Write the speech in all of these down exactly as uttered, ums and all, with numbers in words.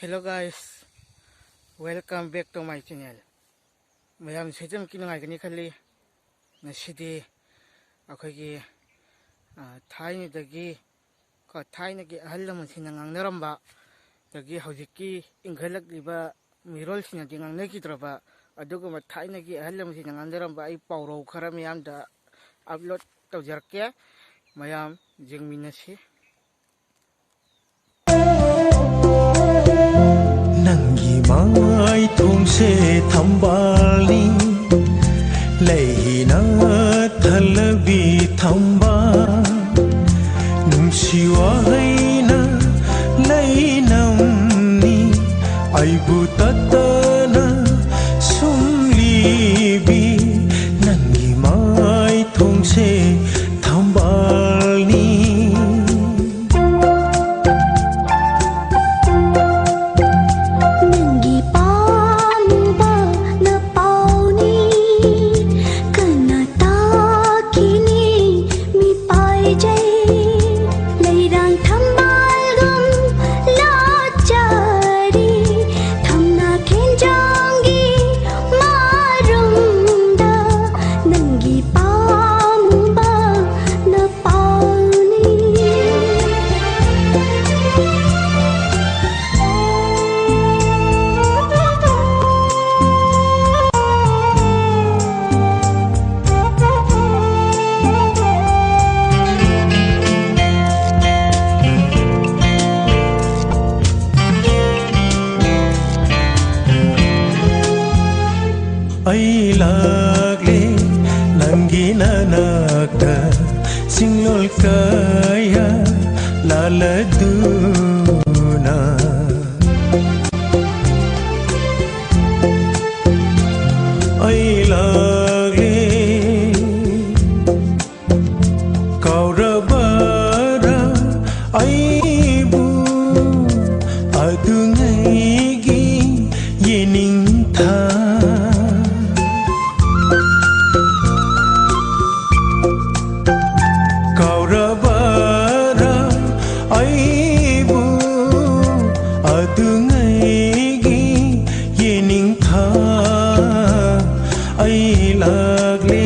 Hello guys, welcome back to my channel. ꯃꯌꯥꯝ ꯁꯣꯏꯗꯅꯃꯛꯀꯤ ꯅꯨꯡꯉꯥꯏꯒꯅꯤ ꯈꯜꯂꯤ꯫ ꯉꯁꯤꯗꯤ ꯑꯩꯈꯣꯏꯒꯤ, ꯑ, ꯊꯥꯏꯅꯗꯒꯤ ꯀꯣ, ꯊꯥꯏꯅꯒꯤ ꯑꯍꯜ ꯂꯃꯟꯁꯤꯡꯅ ꯉꯥꯡꯅꯔꯝꯕ, ꯑꯗꯒꯤ ꯍꯧꯖꯤꯛꯀꯤ ꯏꯟꯈꯠꯂꯛꯂꯤꯕ ꯃꯤꯔꯣꯜꯁꯤꯡꯅꯗꯤ ꯉꯥꯡꯅꯈꯤꯗ꯭ꯔꯕ ꯑꯗꯨꯒꯨꯝꯕ ꯊꯥꯏꯅꯒꯤ ꯑꯍꯜ ꯂꯃꯟꯁꯤꯡꯅ ꯉꯥꯡꯅꯔꯝꯕ ꯑꯩ ꯄꯥꯎꯔꯧ ꯈꯔ ꯃꯌꯥꯝꯗ upload ꯇꯧꯖꯔꯛꯀꯦ꯫ ꯃꯌꯥꯝ ꯌꯦꯡꯃꯤꯟꯅꯁꯤ꯫ ꯅꯪꯒꯤ ꯃꯥꯏ ꯊꯣꯡꯁꯦ ꯊꯝꯕꯥꯜꯅꯤ, ꯂꯩꯅ ꯊꯜꯂꯕꯤ ꯊꯝꯕꯥꯜ, ꯅꯨꯡꯁꯤ ꯋꯥꯍꯩꯅ ꯂꯩꯅꯝꯅꯤ, ꯑꯩꯕꯨ ꯇꯠꯇꯅ ꯁꯨꯝꯂꯤꯕꯤ, ꯅꯪꯒꯤ ꯃꯥꯏ ꯊꯣꯡꯁꯦ ꯊꯝꯕꯥꯜꯅꯤ꯫ ꯅꯪꯒꯤ ꯄꯥꯝꯕꯅ ꯄꯥꯎꯅꯤ, ꯀꯅꯥ ꯇꯥꯈꯤꯅꯤ ꯃꯤ ꯄꯥꯏꯖꯩ꯫ ꯂꯩꯔꯥꯡ ꯊꯝꯕꯥꯜꯒꯨꯝ ꯂꯥꯠꯆꯔꯤ, ꯊꯝꯅꯥ ꯈꯦꯟꯖꯥꯡꯒꯤ ꯃꯔꯨꯝꯗ ꯅꯪꯒꯤ ꯄꯥꯝꯕꯅ ꯄꯥꯎꯅꯤ꯫ ꯑꯩ ꯂꯥꯛꯂꯦ ꯅꯪꯒꯤ ꯅꯅꯥꯛꯇ, ꯆꯤꯡꯂꯣꯜ ꯀꯌꯥ ꯂꯥꯜꯂꯗꯨꯅ꯫ ꯑꯩ ꯂꯥꯛꯂꯦ ꯀꯥꯎꯔꯕꯔꯥ ꯑꯩꯕꯨ ꯑꯗꯨꯉꯩꯒꯤ ꯌꯦꯅꯤꯡꯊꯥ? ꯀꯥꯎꯔꯕꯔꯥ ꯑꯩꯕꯨ ꯑꯩꯒꯤ ꯌꯦꯅꯤꯡꯊꯥ ꯑꯩ ꯂꯥꯛꯂꯦ꯫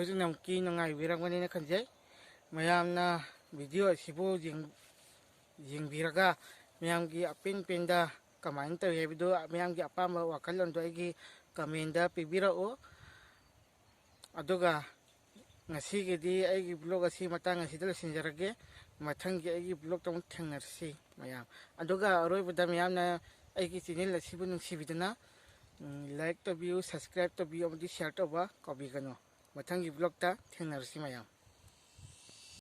ꯍꯧꯖꯤꯛ ꯅꯝꯀꯤ ꯅꯨꯡꯉꯥꯏꯕꯤꯔꯝꯒꯅꯤꯅ ꯈꯟꯖꯩ꯫ ꯃꯌꯥꯝꯅ ꯚꯤꯗꯤꯑꯣ ꯑꯁꯤꯕꯨ ꯌꯦꯡ-, ꯌꯦꯡꯕꯤꯔꯒ ꯃꯌꯥꯝꯒꯤ ꯑꯄꯦꯟ ꯄꯦꯟꯗ ꯀꯃꯥꯏꯅ ꯇꯧꯏ ꯍꯥꯏꯕꯗꯨ, ꯃꯌꯥꯝꯒꯤ ꯑꯄꯥꯝꯕ ꯋꯥꯈꯜꯂꯣꯟꯗꯣ ꯑꯩꯒꯤ ꯀꯃꯦꯟꯗ ꯄꯤꯕꯤꯔꯛꯎ꯫ ꯑꯗꯨꯒ ꯉꯁꯤꯒꯤꯗꯤ ꯑꯩꯒꯤ ꯕ꯭ꯂꯣꯒ ꯑꯁꯤ ꯃꯇꯥꯡ ꯑꯁꯤꯗ ꯂꯣꯏꯁꯤꯟꯖꯔꯒꯦ꯫ ꯃꯊꯪꯒꯤ ꯑꯩꯒꯤ ꯕ꯭ꯂꯣꯛꯇ ꯑꯃꯨꯛ ꯊꯦꯡꯅꯔꯁꯤ ꯃꯌꯥꯝ꯫ ꯑꯗꯨꯒ ꯑꯔꯣꯏꯕꯗ ꯃꯌꯥꯝꯅ ꯑꯩꯒꯤ ꯆꯦꯅꯦꯜ ꯑꯁꯤꯕꯨ ꯅꯨꯡꯁꯤꯕꯤꯗꯨꯅ, ꯎꯝ, ꯂꯥꯏꯛ ꯇꯧꯕꯤꯌꯨ, ꯁꯕꯁꯀ꯭ꯔꯥꯏꯕ ꯇꯧꯕꯤꯌꯨ ꯑꯃꯗꯤ ꯁꯤꯌꯥꯔ ꯇꯧꯕ ꯀꯥꯎꯕꯤꯒꯅꯨ꯫ ꯃꯊꯪꯒꯤ ꯕ꯭ꯂꯣꯛꯇ ꯊꯦꯡꯅꯔꯁꯤ ꯃꯌꯥꯝ꯫